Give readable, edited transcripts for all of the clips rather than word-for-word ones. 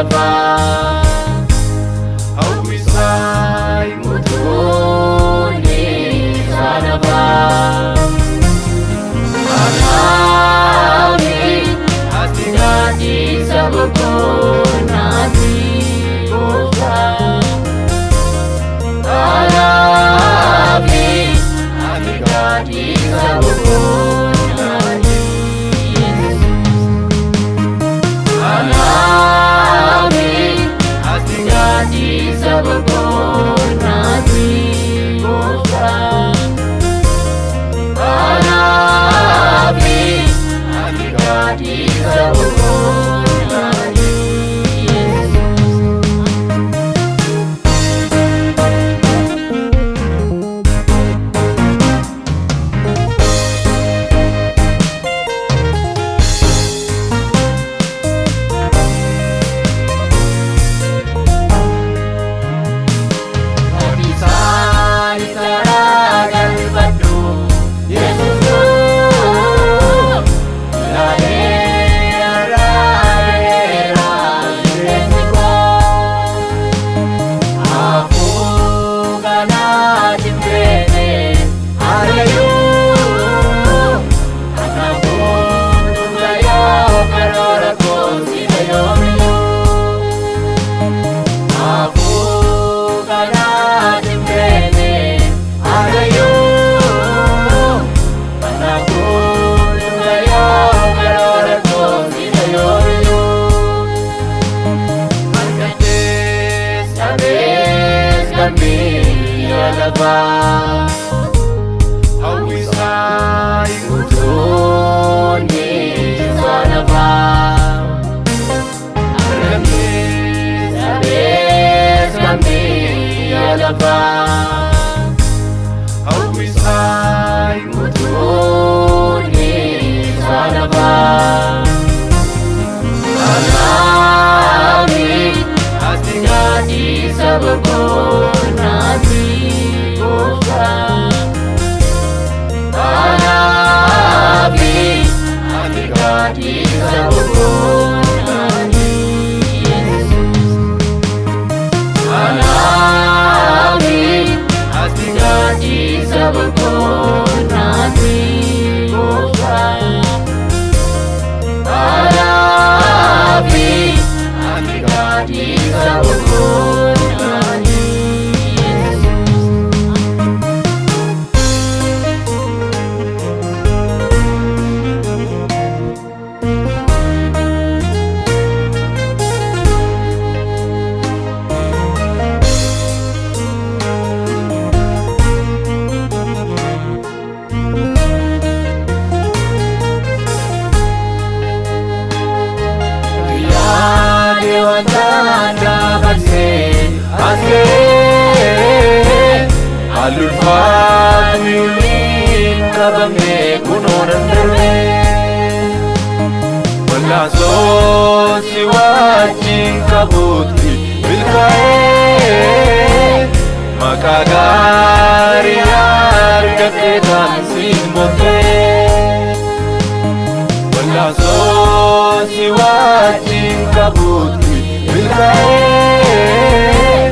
lafaa. Hawwisaa guutuun isaa lafaa. Anaafi ati gaaddisa boqonnaati gooftaa. Anaafi ati gaaddisa boqonnaati Yesuus. Anaafi ati gaaddisa boqonnaati gooftaa. Anaafi ati gaaddisa boqonnaati Yesuus. Isaan karaa galfadhu Yesuus ilaalee araareera jireenyi koo. Hafuu kanaa jibbeene arayyuu kanaafuu dhugayoo karoora koo sida yoomiyyuu. Hafuu kanaa jibbeene arayyuu kanaafuu dhugayoo karoora koo sida yoomiyyuu. Argadhees dhabees kan biyya lafaa. Hawwisaa guutuun isaa lafaa. Argadhees dhabees kan biyya lafaa. Hawwisaa guutuun isaa lafaa. Anaafi ati gaaddisa boqonnaati gooftaa. Anaafi ati gaaddisa boqonnaati Yesuus. Anaafi ati gaaddisa boqonnaati gooftaa. Anaafi ati gaaddisa boqonnaati Yesuus. Yaade wanta dabarsee as ga'ee halluu ulfaatu hin qabamne kunoo nan darbee. Wal'aansoo si wajjin qabutti milkaa'ee maqaa gaarii argadhee taan siin moggee. Wal'aansoo si wajjin qabutti milkaa'ee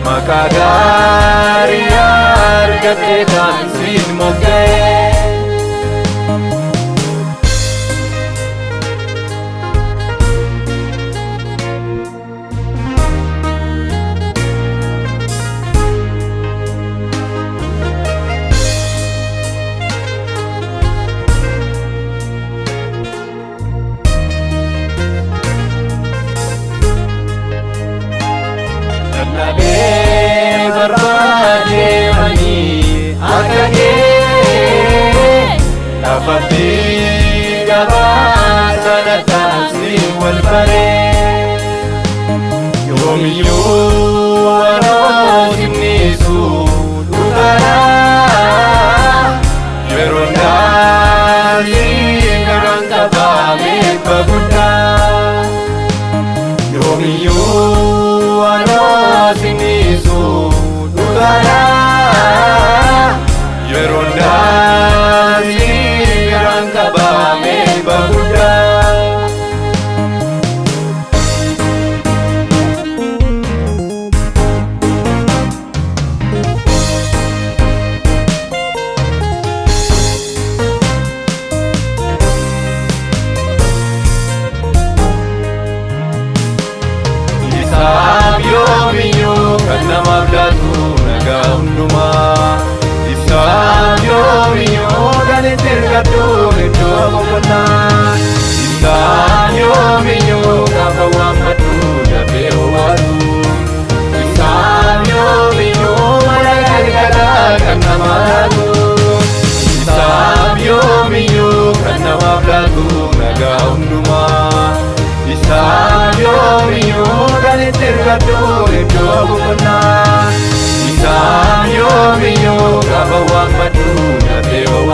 maqaa gaarii argadhee taan siin moggee. Dadhabee barbaadeemanii akka kee lafatti gabaa sana taasiin wal baree. Yoomiyyuu warroon dhugaadhaa yeroo daandii garaan qabaa eebba guddaa. Yoomiyyuu warroon dhugaadhaa yeroo daandii garaan qabaa eebba guddaa. ergadhu iddoo boqonnaa. Isaan yoomiyyuu gaafa waammadhu dafee owwaatu. Isaan yoomiyyuu mana galgalaa kan namaa laatu. Isaan yoomiyyuu kan namaaf laatu nagaa hundumaa. Isaan yoomiyyuu kan itti ergadhu iddoo boqonnaa. Isaan yoomiyyuu gaafa waammadhu dafee owwaatu.